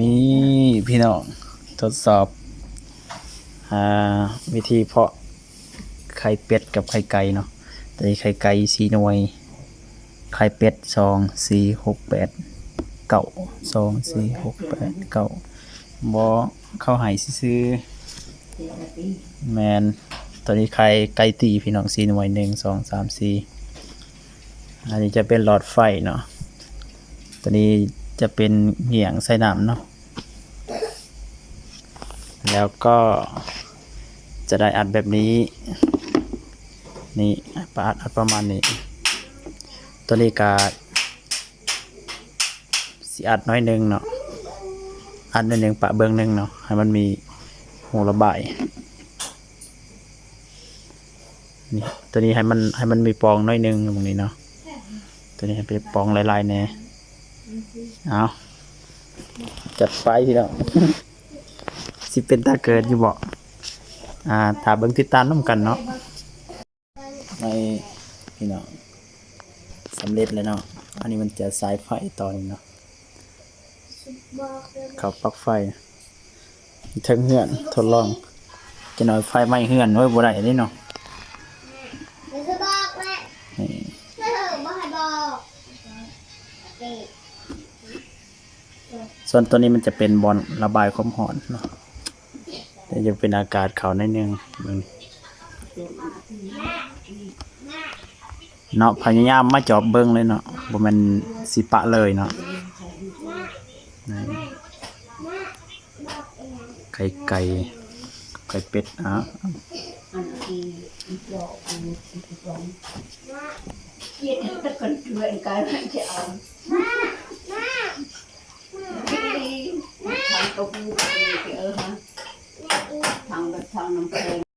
ນີ້ພີ່ນ້ອງ ທົດສອບ ອາ ວິທີເພາະໄຂ່ເປັດກັບໄຂ່ໄກ່ເນາະ. ໂຕນີ້ໄຂ່ໄກ່ສີ່ໜ່ວຍ ໄຂ່ເປັດສອງ ສີ່ ຫົກ ແປດ ເກົ້າ ສອງ ສີ່ ຫົກ ແປດ ເກົ້າ ບໍ່ ເຂົາໃຫ້ຊື່ໆ ແມ່ນ. ໂຕນີ້ໄຂ່ໄກ່ຕີພີ່ນ້ອງ ສີ່ໜ່ວຍ ໜຶ່ງ ສອງ ສາມ ສີ່. ອັນນີ້ຈະເປັນຫຼອດໄຟເນາະ ໂຕນີ້ຈະເປັນຫງຽງໃສ່ນ້ຳເນາະ ແລ້ວກໍຈະໄດ້ອັດແບບນີ້ ນີ້ ປະອັດ ອັດປະມານນີ້. ໂຕນີ້ກະຊິອັດໜ້ອຍໜຶ່ງເນາະ ອັດໜ້ອຍໜຶ່ງ ປະເບື້ອງໜຶ່ງເນາະ ໃຫ້ມັນມີຮູລະບາຍ. ນີ້ ໂຕນີ້ໃຫ້ມັນ ໃຫ້ມັນມີປ່ອງໜ້ອຍໜຶ່ງ ໝ່ອງນີ້ເນາະ ໂຕນີ້ໃຫ້ເປັນປ່ອງຫຼາຍໆແດ່. ເອົາ ຈັດໄປພີ່ນ້ອງ ຊິເປັນຕາເກີດຢູ່ບໍ່? ອາ ຖ້າເບິ່ງຕິດຕາມນຳກັນເນາະ. ໃນ ພີ່ນ້ອງ ສຳເລັດແລ້ວເນາະ. ອັນນີ້ມັນຈະສາຍໄຟຕໍ່ນີ້ເນາະ ເຂົ້າປັກໄຟເທິງເຮືອນ ທົດລອງ. ຈະໜ້ອຍໄຟໄໝ້ເຮືອນ ໂອ້ຍ ບໍ່ໄດ້ເດ້ເນາະ. ນີ້ ສ່ວນໂຕນີ້ມັນຈະເປັນບ່ອນລະບາຍຄວາມຮ້ອນເນາະ ແຕ່ຈະເປັນອາກາດເຂົ້າໜ້ອຍໜຶ່ງ ເບິ່ງເນາະ. ພະຍາຍາມມາຈອບເບິ່ງເລີຍເນາະ ບໍ່ແມ່ນຊິປະເລີຍເນາະ. ນີ້ ໄຂ່ໄກ່ ໄຂ່ເປັດ ອາ ອັນທີ່ອີ່ເຈົ້າ ອັນທີ່ສອງ ເຮັດກັນເທື່ອນກັນຈະເອົາ ທາງຕົກນີ້ ເອີ ທາງແບບທາງນ້ຳແຂງ.